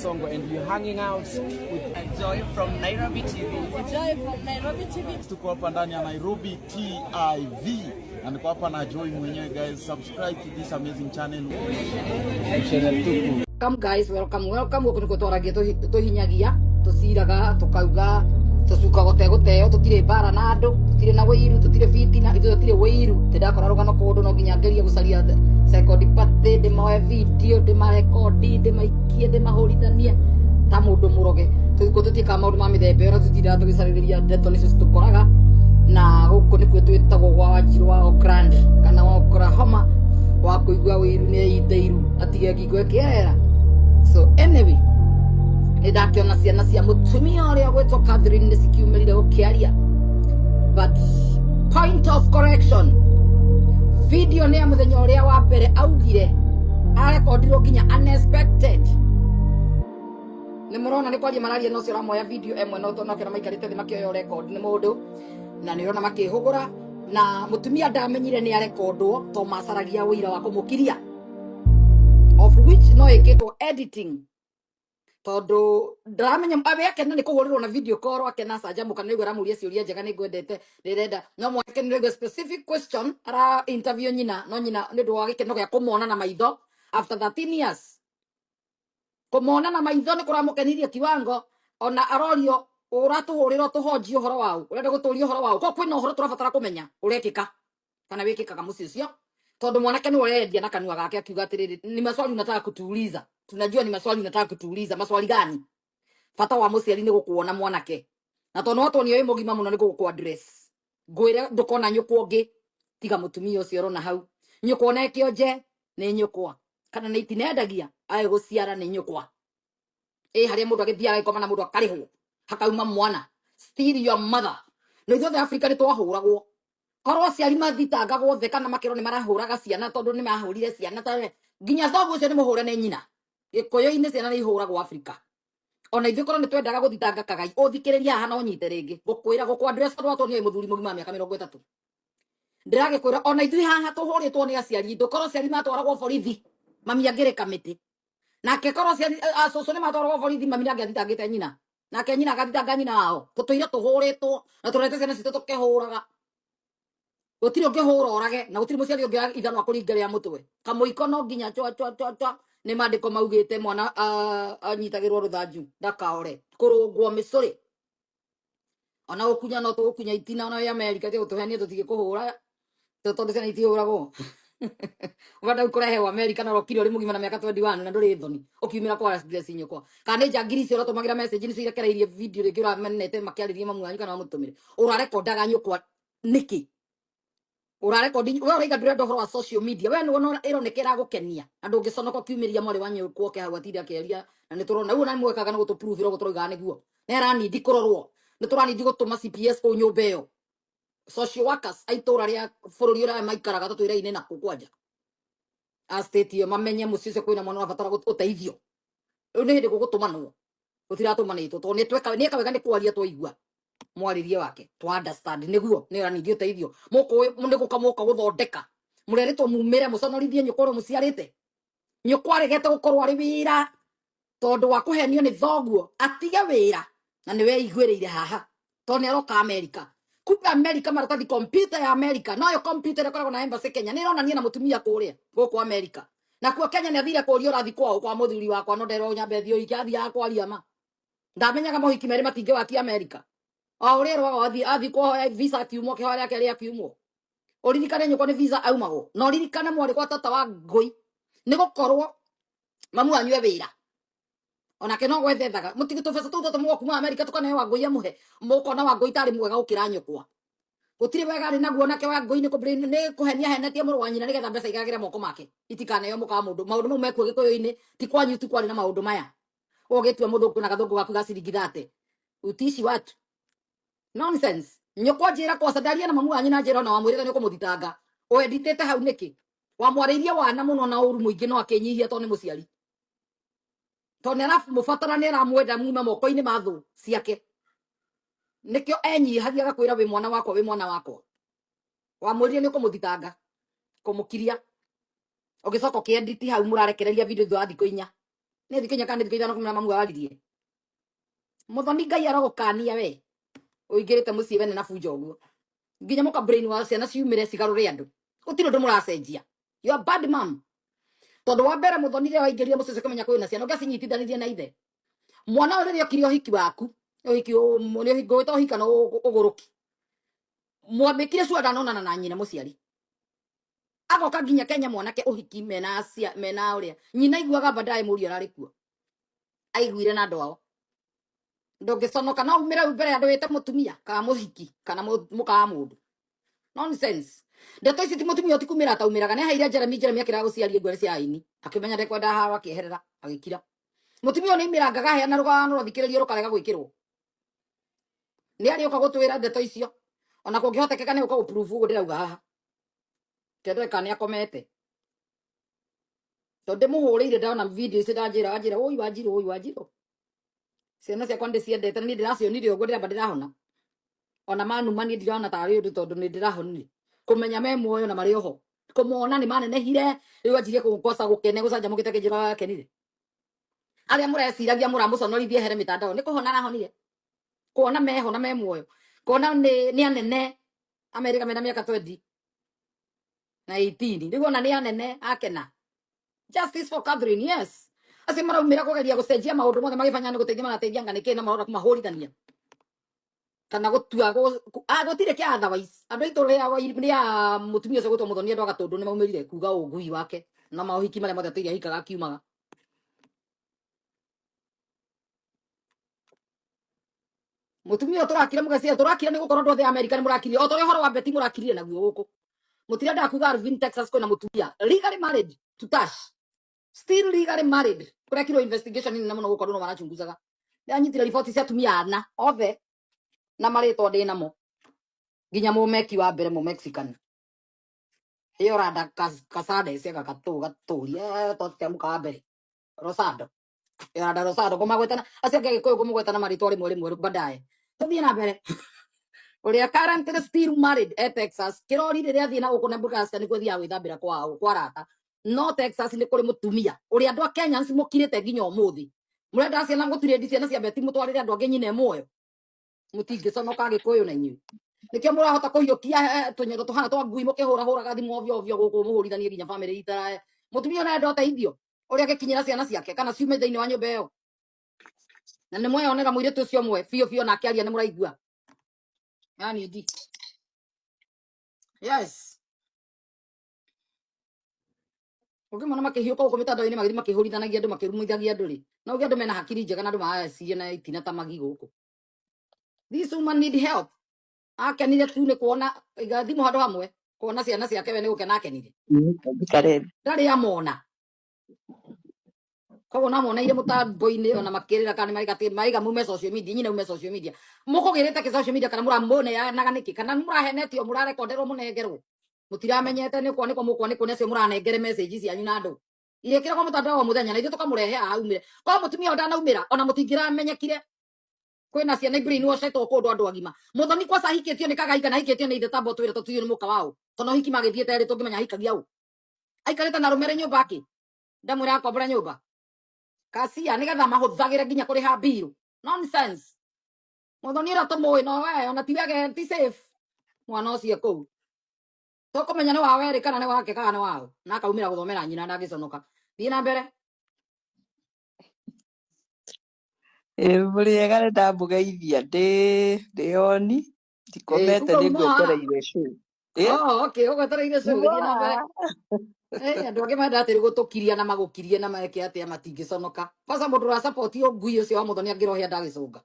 Onsongo and we're hanging out with Joy from Nairobi TV. Joy from Nairobi TV. Tuko hapa ndani ya Nairobi TV na niko hapa na Joy mwenyewe guys. Subscribe to this amazing channel. Channel Tuku. Welcome guys, welcome, welcome. Guku nikuo twaragia, tuhinyagia, tuciraga, tukauga, tucukaga teguteo, tutire mbara na andu, tutire na wiru, tutire fitina, ithuĩ tutire wiru. Tindakora rugano kundu no nginya ngerie gucaria second party, ndimoe video, ndimarekondi, ndimaikie, ndimahũrithanie ta mundu muroge. Tũgĩkũ tũtiĩkaga maũndũ ma mĩthemba ĩyo na tũtindaga tũgĩcarĩrĩria ndeto nĩcio citũkoraga, na gũkũ nĩkuo twĩtagwo gwa Wanjiru wa Auckland kana wa Oklahoma, wa kũigua wĩiru nĩ eite iru atige ngingo ĩkĩerera. So anyway, nĩ ndakĩona ciana cia mũtumia ũrĩa gwĩtwo Catherine nĩ cikiumĩrire gũkĩaria, but point of correction, video nĩ ya mũthenya ũrĩa wa mbere augire arekondirwo nginya unexpected. Nĩ mũrona nĩ kwaria mararia na ũcio ũramoya video ĩmwe, no tondũ akĩona maikarĩte thĩ makĩoya record nĩ mũndũ, na nĩ ũrona makĩhũgũra, na mũtumia ndamenyire nĩ arekondwo to macaragia ũira wa kũmũkiria, of which no ĩkĩtwo editing, tondũ ndaramenya abe akena nĩ kũhũrĩrwo na video call, akena canjamũka, nĩ aramũria ciũria njega, nĩ ngwendete, ndĩrenda no mwanake nĩ raigua specific question ara interview nyina, no nyina nĩ ũndũ wa gĩkeno gĩa kũmona na maitho after 13 years, kũmona na maitho nĩ kũramũkenirie kiwango ona arorio ũratũhũrĩra tũhonjie ũhoro wau, ũrenda gũtũria ũhoro wau ko kwĩna ũhoro tũrabatara kũmenya ũrekĩka kana wĩkĩkaga mũciĩ ũcio, tondũ mwanake nĩwe ũrendia na kanua gake akiuga atĩrĩrĩ, ni maswali unataka kutuuliza, tunajua ni maswali unataka kutuuliza. Maswali gani? Bata wa mũciari nĩ gũkuona mwanake, na tondũ watuonio wĩ mũgima mũno nĩ gũgũkũ address, ngwĩre ndũkona nyũkwa ũngĩ tiga mũtumia ũcio ũrona hau. Nyũkwa ona ĩkĩonje nĩ nyũkwa, kana nĩ itinendagia aĩ gũciara nĩ nyũkwa, ĩ harĩa mũndũ agĩthiaga agĩkoma na mũndũ akarĩhwo hakauma mwana, still your mother. Na ithuothe Afrika nĩ twahũragwo, korwo aciari mathitangagwo othe kana makĩrwo nĩ marahũraga ciana tondũ nĩ mahũrire ciana nginya thoguo ũcio nĩ mũhũre nĩ nyina. Gĩkũyũ-inĩ ciana nĩ ihũragwo Afrika, ona ithuĩ korwo nĩ twendaga gũthitanga kagai ũthikĩrĩria haha no nyite rĩngĩ gũkwĩra gũkũ address, tondũ watũnia wĩ mũthuri mũgima wa mĩaka 30, ndĩragĩkwĩra ona ithuĩ haha tũhũrĩtwo nĩ aciari itũ. Korwo aciari matwaragwo borithi, mami angĩrĩka mĩtĩ nake, korwo aciari acũcũ nĩ matwaragwo borithi, mami nangĩathitangĩte nyina, nake nyina agathitanga nyina wao. Tũtũire tũhũrĩtwo na tũrete ciana citũ tũkĩhũraga. Gũtirĩ ũngĩhũra ũrage, na gũtirĩ mũciari ũngĩ ithanwa kũringa rĩa mũtwe kamũiko, no nginya chwa chwa chwa chwa. Nĩ maandĩko maugĩte mwana anyitagĩrwo rũthanju ndakaore kũrũngwo mĩcũrĩ, ona gũkunya no tũgũkunya itina, ona wĩ Amerika tiga gũtũhenia, tũtigĩkũhũra tondũ ciana itihũragwo. Ũbanda kũrehe Amerika na ũrokire ũrĩ mũgima na mĩaka 21 na ndũrĩ thoni ũkiumĩra kwa address nyũkwa, kana nĩ njangiri icio ũratũmagĩra message nĩcio irekereirie video rĩngĩ ũramenete makĩarĩria mamu wanyu kana mamũtũmĩre. Ũrarekondaga nyũkwa nĩkĩ? Ũrarekondi we ũraiga ndũrenda ũhoro wa social media, we nĩwona ĩroneka ĩragũkenia na ndũngĩconoka ũkiumĩria mwarĩ wa nyũkwa oke hau atinde akĩaria, na nĩ tũrona ũguo na mwekaga nĩ gũtũ-prove ũguo tũroigaga nĩguo nĩ aranindi kũrorwo, nĩ tũranindi gũtũma CPS kũu nyũmba ĩyo, social workers a itũra rĩa bũrũri ũrĩa maikaraga tũtwĩra-inĩ na kũ kwanja a state ĩyo mamenye mũciĩ ũcio kwĩna mwana ũrabatara ũteithio. Rĩu nĩ hĩndĩ gũgũtũmanwo gũtiratũmanĩtwo tondũ nĩ nĩeka wega nĩ kwaria, twaigua mwarĩrie wake twa understand nĩguo nĩ ũranindi ũteithio. Mũkũĩ nĩ gũka mũka gũthondeka, mũrerĩtwo mumĩre mũconorithie nyũkwa ũrĩa mũciarĩte. Nyũkwa aregete gũkorwo arĩ wĩra tondũ wa kũhenio nĩ thoguo atige wĩra, na nĩ weiguĩrĩire haha tondũ nĩ aroka Amerika. Kumbe Amerika maratathi computer ya Amerika noyo computer ĩrĩa ĩkoragwo na embassy Kenya nĩ ĩronania na mũtumia kũrĩa gũkũ Amerika, na kuo Kenya nĩ athire kũria ũrathi kwao kwa mũthuri wakwa, no nderwo nyambe thiĩ ũhiki. Athiaga kwaria ma ndamenyaga mohiki merĩ matingĩwakia Amerika, o ũrĩa erwaga athiĩ kũhoya visa akiumwo, kĩhoya rĩake rĩa kiumwo. Ũririkane nyũkwa nĩ visa aumagwo, na ũririkane mwarĩ kwa tata wa ngũi nĩ gũkorwo mamu wanyu e wĩra onake no gwethethaga mũtige tũbeca tũu tũtũ mũgwo kuma Amerika tũkaneo Wangũi amũhe, mũkona Wangũi tarĩ mwega gũkĩra nyũkwa. Gũtirĩ wega arĩ naguo, nake Wangũi nĩ nĩ kũhenia henetie mũrũ wa nyina nĩgetha mbeca igagĩre moko make itikaneo mũka wa mũndũ. Maũndũ mau mekuo gĩkũyũ-inĩ, ti kwanyu tu kwarĩ na maũndũ maya. Ũgĩtua mũthũngũ na gathũngũ gaku ga ciringi 30, utiici watu nonsense. Nyũkwa njĩra kosa ndaria na mamu wanyu na njĩra ona wamwĩrĩte nĩ ũkũmũthitanga, ũenditĩte hau nĩkĩ? Wamwarĩirie wana mũno na ũru mũingĩ, no akĩnyihia tondũ nĩ mũciari, tondũ nĩ aramũbatara, nĩ aramwenda muma moko-inĩ ma thũ ciake, nĩkĩo enyihagia agakwĩra wĩ mwana wakwa, wĩ mwana wakwa. Wamwĩrire nĩ ũkũmũthitanga kũmũkiria, ũgĩcoka ũkĩenditi hau mũrarekereria video thutha wa thikũ 4. Nĩ thikũ 4 kana nĩ thikũ 5 kumĩra mamu aririe. Muthoni Ngai arogũkania we. Ũingĩrĩte mũciĩ wene na bunjo ũguo. Nginya mũka brain wa ciana ciumĩre cigarũre andũ. Gũtirĩ ũndũ mũracenjia. You are bad mom. Tondũ wa mbere Muthoni rĩrĩa waingĩrire mũciĩ ũcio ũkĩmenya kwĩna ciana ũngĩacinyitithanirie na ithe. Mwana ũyũ rĩrĩa okire ũhiki waku, ũhiki nĩ ũhiki ũhiki kana ũgũrũki. Mwamĩkire cua ndanonana na nyina mũciari. Agoka nginya Kenya mwanake ũhiki mena cia mena ũrĩa. Nyina aiguaga baadaye mũriũ ararĩ kuo. Aiguire na andũ ao. Ndũngĩconoka no umĩre mbere ya andũ wĩte mũtumia kana mũhiki kana mũka wa mũndũ. Nonsense. Ndeto ici ti mũtumia ũtikumĩra ataumĩraga. Nĩ aheire Jeremy Jeremy akĩrega gũciaria ngwere cia aini. Akĩmenya ndekwenda haro akĩeherera agĩkira. Mũtumia ũyũ nĩ aumĩranga agaheana rũgano rwathikĩrĩrio rũkarega gwĩkĩrwo. Nĩ arĩũka gũtwĩra ndeto icio. Ona kũngĩhotekeka nĩ gũka gũprove ũguo ndĩrauga haha. Kendeka nĩ akomete. Tondũ ndĩmũhũrĩire ndona video icio ndanjĩra anjĩra ũi Wanjirũ ũi Wanjirũ. Ciana ciakwa ndĩciendete na niĩ ndĩracionire ũguo ndĩramba ndĩrahona. Ona manuma niĩ ndirona tarĩ ũndũ tondũ nĩ ndĩrahonire. Kũmenya me muoyo na marĩ oho. Kũmona nĩ manenehire rĩu anjirie kũgoca gũkene gũcanjamũkĩte kĩnjĩra akenire. Arĩa mũreciragia mũramũconorithia ehere mitandao nĩ kũhona arahonire. Kuona meho na me muoyo. Kuona nĩ anene Amerika mena mĩaka 20 na 18. Rĩu ona nĩ anene akena. Justice for Catherine, yes. Acio maraumĩra kũgeria gũcenjia maũndũ mothe magĩbanya nĩ gũteithia marateithia nga nĩkĩ na marora kũmahũrithania. Kana gũtua gũtirĩ kĩa otherwise. Andũ aitũ rĩa mũtumia ũcio gwĩtwo Muthoni andũ a Gatũndũ nĩ maumĩrire kuga ũngui wake na maũhiki marĩa mothe atũire ahikaga akiumaga. Mũtumia ũyũ tũrakira mũgecia tũrakira nĩ gũkorwo andũ othe a Amerika nĩ mũrakirie o ta ũrĩa ũhoro wa Betty mũrakirire naguo gũkũ. Mũtirendaga kuga Alvin Texas kwĩna mũtumia legally married to Tash. Still legally married. Kũrekirwo investigation nene mũno gũkũ andũ no marachunguzaga. Ndĩranyitire riboti cia atumia ana othe na marĩtwa ndĩ namo. Nginya mũmeki wa mbere mũmexican. Yoranda Casades ega gatũ gatũria tote mũka wa mbere. Rosado. Yoranda Rosado kũmagwetana acio angĩ Agĩkũyũ kũmũgwetana marĩtwa rĩmwe rĩmwe baadaye. Tũthiĩ na mbere. Ũrĩa currently still married e Texas. Kĩrori rĩrĩa athiĩ na gũkũ Nebraska nĩkuo athiaga gwĩthambĩra kwao kwa arata. No Texas nĩ kũrĩ mũtumia ũrĩa andũ a Kenya mũkirĩte nginya ũmũthĩ. Mũrenda ciana gũtirĩndi ciana cia Betty mũtwarĩre andũ angĩ nyina e muoyo. Mũtingĩconoka Agĩkũyũ na inyuĩ. Nĩkĩo mũrahota kũhiũkia tũnyondo tũhana twa ngui mũkĩhũrahũraga thimũ ovyo ovyo gũkũ mũhũrithanie nginya bamĩrĩ itarae. Mũtumia ũyũ arenda ũteithio ũrĩa angĩkinyĩra ciana ciake kana ciume thĩinĩ wa nyũmba ĩyo. Na nĩ mweyonera mũirĩtu ũcio ũmwe biũ biũ na akĩaria nĩ mũraigua. Yani ndi. Yes. Ũngĩmona makĩhiũka gũkũ mĩtandao-inĩ magĩthiĩ makĩhũrithanagia andũ makĩrumithagia andũ rĩ. No ũgĩ andũ mena hakiri njega na andũ mareciria na itina ta magi gũkũ. This woman need help. Akenire tu nĩ kuona iga thimũ handũ hamwe kuona ciana ciake we nĩ gũkena akenire. Njikare Ndarĩ amona. Koguo namoneire mũtambo-inĩ ona makĩrĩra kana nĩ maraiga mume social media nyina ume social media. Mũkũgĩrĩte kĩ social media kana mũramũneanaga nĩkĩ kana mũrahenetio mũrarekonderwo mũnengerwo. Mũtiramenyete nĩ kwanĩkwo mũkwanĩkwo nĩ acio mũranengere message cianyu na andũ. Irĩkĩragwo mũtandao o mũthenya na ithuĩ tũkamũrehe haha aumĩre. Korwo mũtumia ũyũ ndanaumĩra ona mũtingĩramenyekire kwĩna ciana brainwashetwo kũndũ andũ agima. Muthoni kwaca ahikĩtio nĩ kagai kana ahikĩtio nĩ ithe tamba ũtwĩre tũtiũĩ nĩ mũka waũ. Tondũ ũhiki magĩthiĩte erĩ tũngĩmenya ahikagia ũ. Aikarĩte na arũme arĩ nyũmba akĩ. Ndamwĩra akombora nyũmba. Kacia nĩgetha mahũthagĩre nginya kũrĩha bill. Nonsense. Muthoni ũrĩa tũmũĩ no we ona ti wege ti safe. Mwana ũcio kũu. Tũkũmenya nĩ wa werĩ kana nĩ wake kana nĩ waũ. Na akaumĩra gũthomera nyina ndangĩconoka. Thiĩ na mbere. Ĩ mũrĩega nĩ ndamũgeithia ndĩ oni Ĩ ndikomete kumbe nĩ uma haha. ngwetereire show. Ĩ Oh, okay, ũgwetereire show gĩthiĩ na mbere. uma Andũ angĩ menda atĩ gũtũkiria na magũkirie na meke atĩa matingĩconoka. Kwanza mũndũ ũra support ũngui ũcio wa Muthoni angĩrohia ndagĩcũnga.